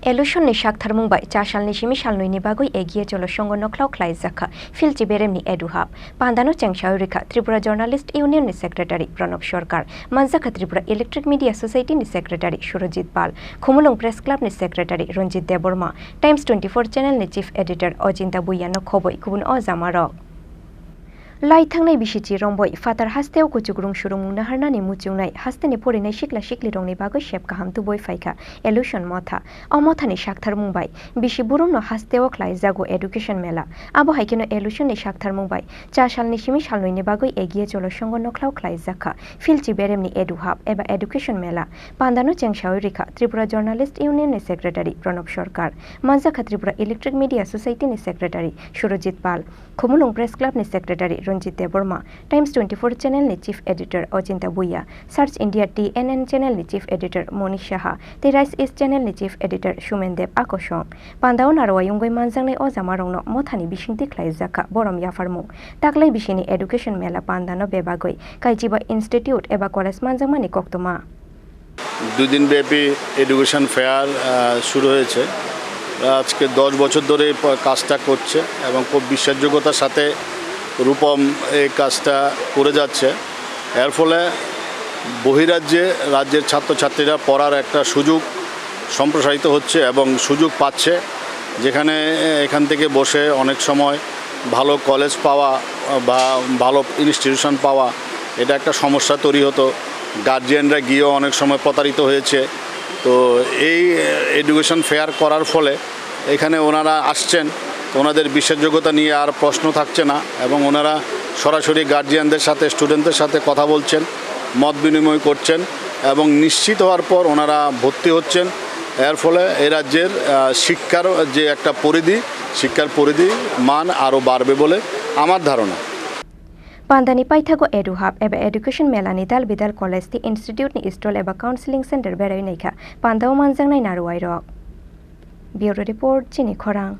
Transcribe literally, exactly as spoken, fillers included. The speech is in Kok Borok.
Elution ni saktharmung bai cha salni simi salnwi ni bagwi egiye cholo songo nokhlao khlaijakha Philchi Berem ni eduhap. Pandano chengsawi rikha Tripura Journalist Union ni Secretary Pranab Sarkar, manjakha Tripura Electric Media Society ni Secretary Surojit Pal, Khumulwng Press Club ni Secretary Ranjit Debbarma, Times twenty-four Channel ni Chief Editor Ojinta Bhuya no khoboi kubun o jamarok. Lai thangnai bisichi romboi phatar hasteo kuchukrung surungmung naharnani muchungnai hasteni porinai sikla siklirokni bagwi sep kaham tubui phaikha Elution Motha. O mothani saktharmung bai bisi burumno hasteo khlaijago education mela. Abo hai kheno Elution ni saktharmung bai cha salni simi salnwini bagwi egiye cholo songo nokhlao khlaijakha Philchi Berem ni eduhap eba education mela. Pandano chengsawi rikha Tripura Journalist Union ni Secretary Pranab Sarkar, manjakha Tripura Electric Media Society ni Secretary Surojit Pal, Khumulwng Press Club ni Secretary Ranjit Debbarma, Times twenty-four Channel ni Chief Editor Ojinta Bhuya, Search India T N N Channel ni Chief Editor Monish Saha, tei Rise East Channel ni Chief Editor Sumen Deb akosong. Pandao narwai wngwi manjaknai o jamarokno mothani bisingtwi khlaijakha borom yapharmung. Taklai bisini education mela pandano bebagwi kaichiba institute eba college manjakmani koktwma. দুদিন ব্যাপী education fair, আহ, শুরু হয়েছে। আজকে দশ বছর ধরে এই প-, কাজটা করছে এবং খুব বিশ্বাসযোগ্যতার সাথে রূপম এই কাজটা করে যাচ্ছে। এর ফলে বহিরাজ্যে রাজ্যের ছাত্রছাত্রীরা পড়ার একটা সুযোগ সম্প্রসারিত হচ্ছে এবং সুযোগ পাচ্ছে, যেখানে এখান থেকে বসে অনেক সময় ভালো কলেজ পাওয়া বা ভালো ইনস্টিটিউশন পাওয়া, এটা একটা সমস্যা তৈরি হতো। গার্জিয়ানরা গিয়েও অনেক সময় প্রতারিত হয়েছে। তো এই এডুকেশন ফেয়ার করার ফলে এখানে ওনারা আসছেন, তো ওনাদের বিশ্বাসযোগ্যতা নিয়ে আর প্রশ্ন থাকছে না এবং ওনারা সরাসরি গার্জিয়ানদের সাথে, স্টুডেন্টদের সাথে কথা বলছেন, মত বিনিময় করছেন এবং নিশ্চিত হওয়ার পর ওনারা ভর্তি হচ্ছেন। এর ফলে এই রাজ্যের, আহ, শিক্ষার যে একটা পরিধি, শিক্ষার পরিধি মান আরও বাড়বে বলে আমার ধারণা। Pandani paithago eduhap eba education mela ni dal bidal college tei institute ni stall eba counseling center berai naikha pandao manjaknai narwai rok. Bureau Report, Chini Khorang.